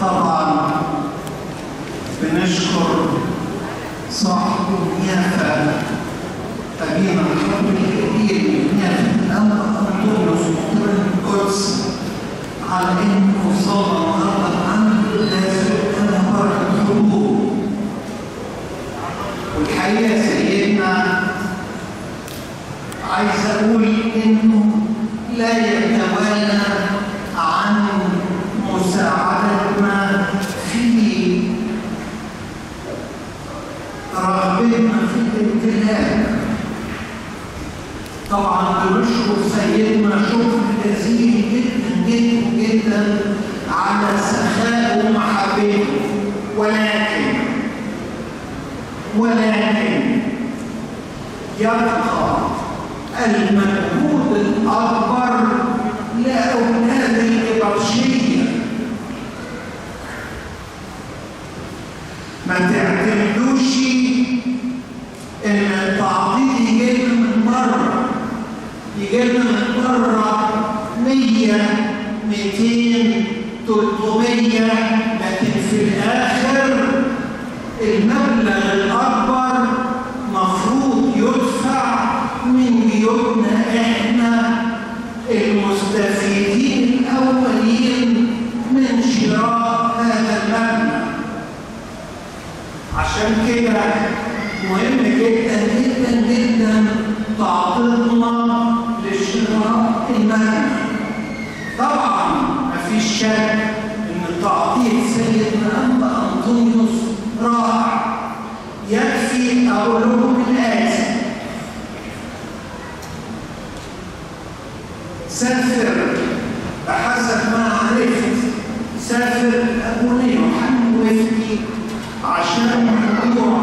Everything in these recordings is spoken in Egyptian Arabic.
طبعا بنشكر صاحب النيافة أبينا الحب الكبير نيافة الأنبا أنطونيوس مطران القدس على إنه وصلنا النهارده عند القداس وادانا بركة حضوره. والحقيقة سيدنا عايز أقول إنه لا يتوانى عن مساعدتنا في رغبتنا في الامتلاك. طبعا بنشكر سيدنا شكر جزيل جدا جدا جدا على سخائه ومحبته، ولكن يبقى المجهود الأكبر لأولاد الإبرشية. ما تعتمدوش إن التعطيل يجيلنا من بره، يجيلنا من بره 100 200 300، لكن في الآخر المبلغ الأكبر مفروض يدفع من جيوبنا إحنا المستفيدين الأولين من شراء هذا المبنى. عشان كده مهم جدا جدا جدا تعطيلنا لشراء المبنى. طبعا مفيش شك ان تعطيل سيدنا أنبا أنطونيوس رائع. يكفي اقول لكم الآتي: سافر بحسب ما عرفت، سافر ابونا يوحنا وفدي عشان موضوع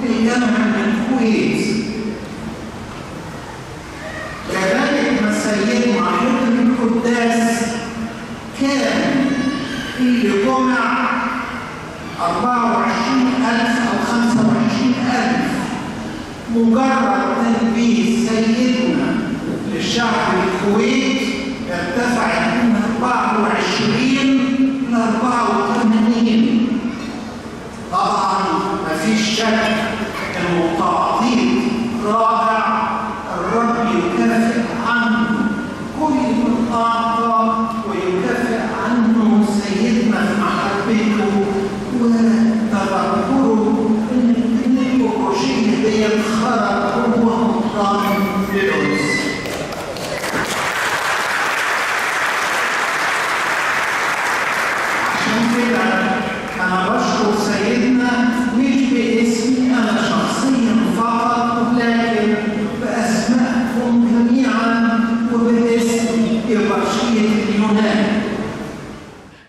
الجامع من الكويت. كذلك ما سيدنا حضر القداس كان اللي جمع 24,000 أو 25,000. مجرد تنبيه سيدنا للشعب الكويت ارتفعت من 24 ل 84. طبعا مفيش شك انه تعطيل رائع، الرب يكافئ عنه كل من اعطى ويكافئ عنه سيدنا في محبته وتذكره ان البروشيه ديت خرج هو مطران للقدس. عشان كده انا بشكر سيدنا